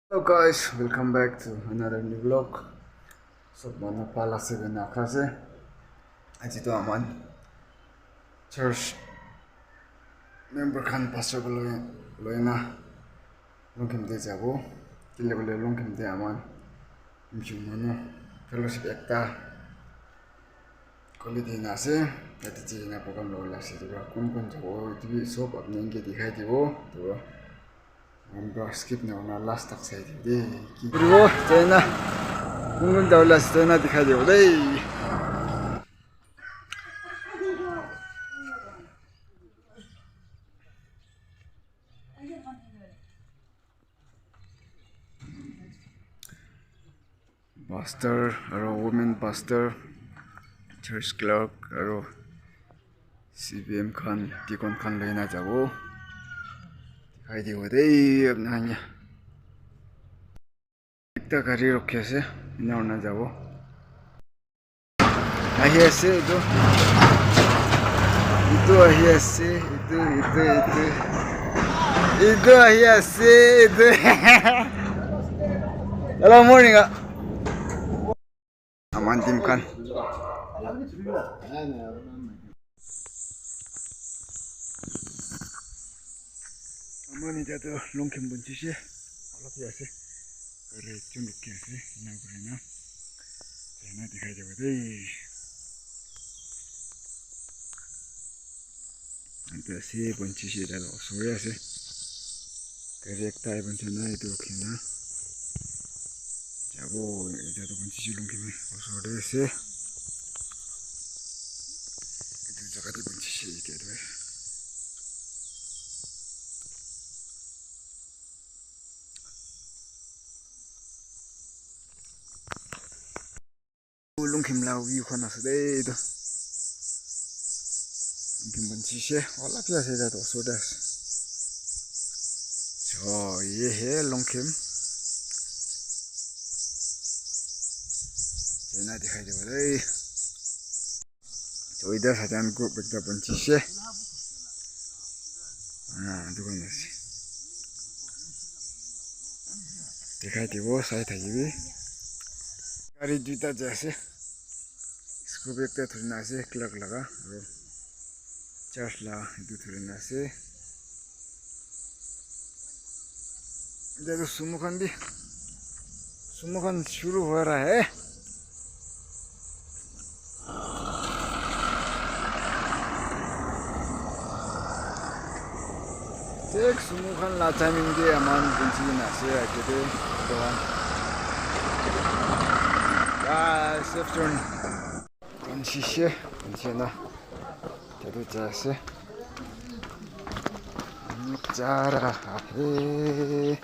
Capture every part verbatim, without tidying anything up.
Hello guys, welcome back to another new vlog. Sob manu bhal ase koina akhase. Aji toh aman church member khan pastor para loi, loina Longkhim te jabo. Kile koile Longkhim te aman mission manu fellowship ekta khuli dina ase. Tate jaina program lobole ase. Etu para kun kun jabo, etu bi sob apni ke dikhai dibo. Etu para skip nahoina last tak sai dibo de. Ki koribo? Jaina kun kun jabole ase, jaina dikhai dibo de. Pastor aro women pastor, church clerk aro C B M khan, deacon khan loina jabo. Dikhai dibo de apni khan ke. Ekta gari rukhi ase, ena hoina jabo. Ahi ase etu. Etu ahi ase, etu, etu, etu. Etu ahi ase, etu. Hello, morning, ah. Aman team khan. Aman etiya toh Longkhim ponchishe, olop hi ase. Gari ekjon rukhi ase, ena kurina. Jaina dikhai dibo de. Etu ase ponchishe, etu la osor te ase. Gari ekta ahi ponchishe na, etu rukhina jabo, etu toh ponchishe Longkhim osor te ase. Etu jaga te ponchishe etia toh. Longkhim la view khan ase de etu. Longkhim ponchishe, olop hi ase etia toh, osor te ase. So, ye hai Longkhim. Jaina dikhai dibo de. So, etia sajan group ekta ponchishe. Ah, etu khan ase. Dikhai dibo, sai thakibi. Gari duita jai ase. Scoop ekta dhurina ase, clerk laga, aro church la etu dhurina ase. Etia toh sumo khan bi, sumo khan shuru ho raha hai. Thik sumo khan la timing te aman ponchi kena ase age te. Etu khan. Guys, safe journey. Ponchishe, ponchishe na. Etu jai ase. Ja raha hai.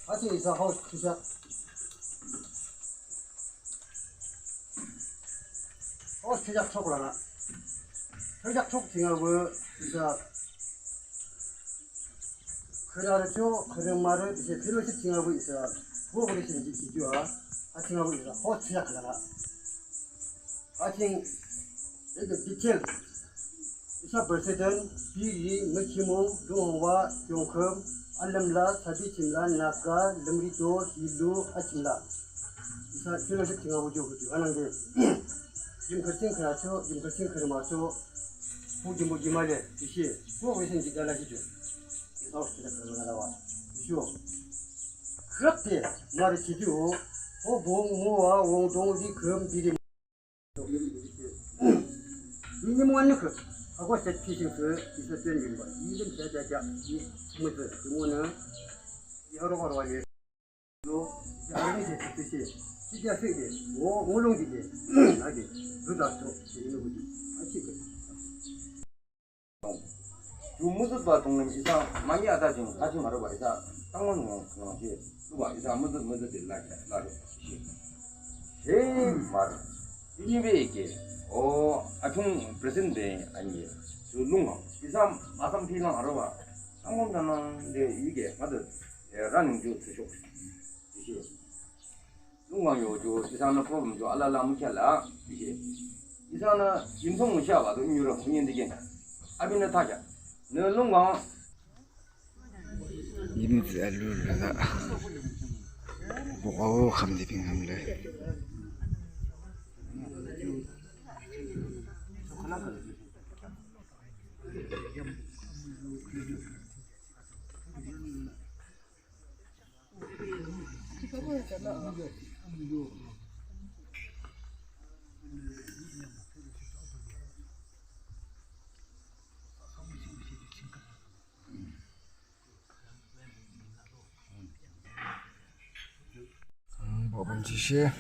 Ati isa house thijak. House thijak thok lala. Thijak thok thingaba isa khürü arü cho, khürü marü, isa fellowship thingaba isa, bo khürü sin ji, ji ju a, a thingaba isa house thijak lala. Athing, eke detail. Isa president, P E, Mechimo, Dungwa, Yongkhem, Alamla, Sabi Chimla, Naga, Lemrito, Hilu, Achimla. Isa fellowship thingaba ju huju, anangde. Jim khating khara cho, jim khating khara ma cho. Puji muji male, ishi, ko wesen ji dala ji ju. Isa sila kala wa. Ishi. Khrap de, mari ji ju. O bong mo wa, wong dong di khrem di di. Ni mo ne khrap. Ako set fishing se, isa ten di ba. Ni dem ja ja ja. Ni mo se, mo na. Ni aro aro ni. Lo, ya, ya, ya, ya, ya, ya, ya, ya, wo, wo, long, ya, ya, ya, ya, lu, da, so, ya, ya, ya, ya, ya, ya. Ju muzutba tonglim isa, mani ata jing, kaching maroba isa, tangwan ngong, ngong je, luba isa, muzut, muzut de la, la, la, je. Hey, mar. Ini be ke, o, achung present be, ani, ju lunga, isa, asam pilang aroba, tangwan tanang de, ike, mother. Eh, running ju tüsho. Ishi. Lungwang yo ju, isanü problem ju alala mükheahla. Ishi. Isanü yimsung mükheahba to inyurü münyin dikeh. Abinü thakheah. Nü lungwang. Yimsü alu lala. Boko khamdi ping hamle. Ang babun chishe,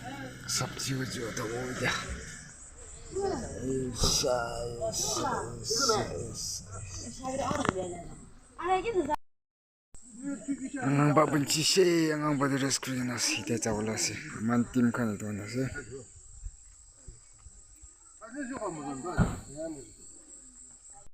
sabji uju da uya. Isa, isa, isa, isa. Ang babun chishe, ang babun rescue na si, te chawla si. Man team kan to na si.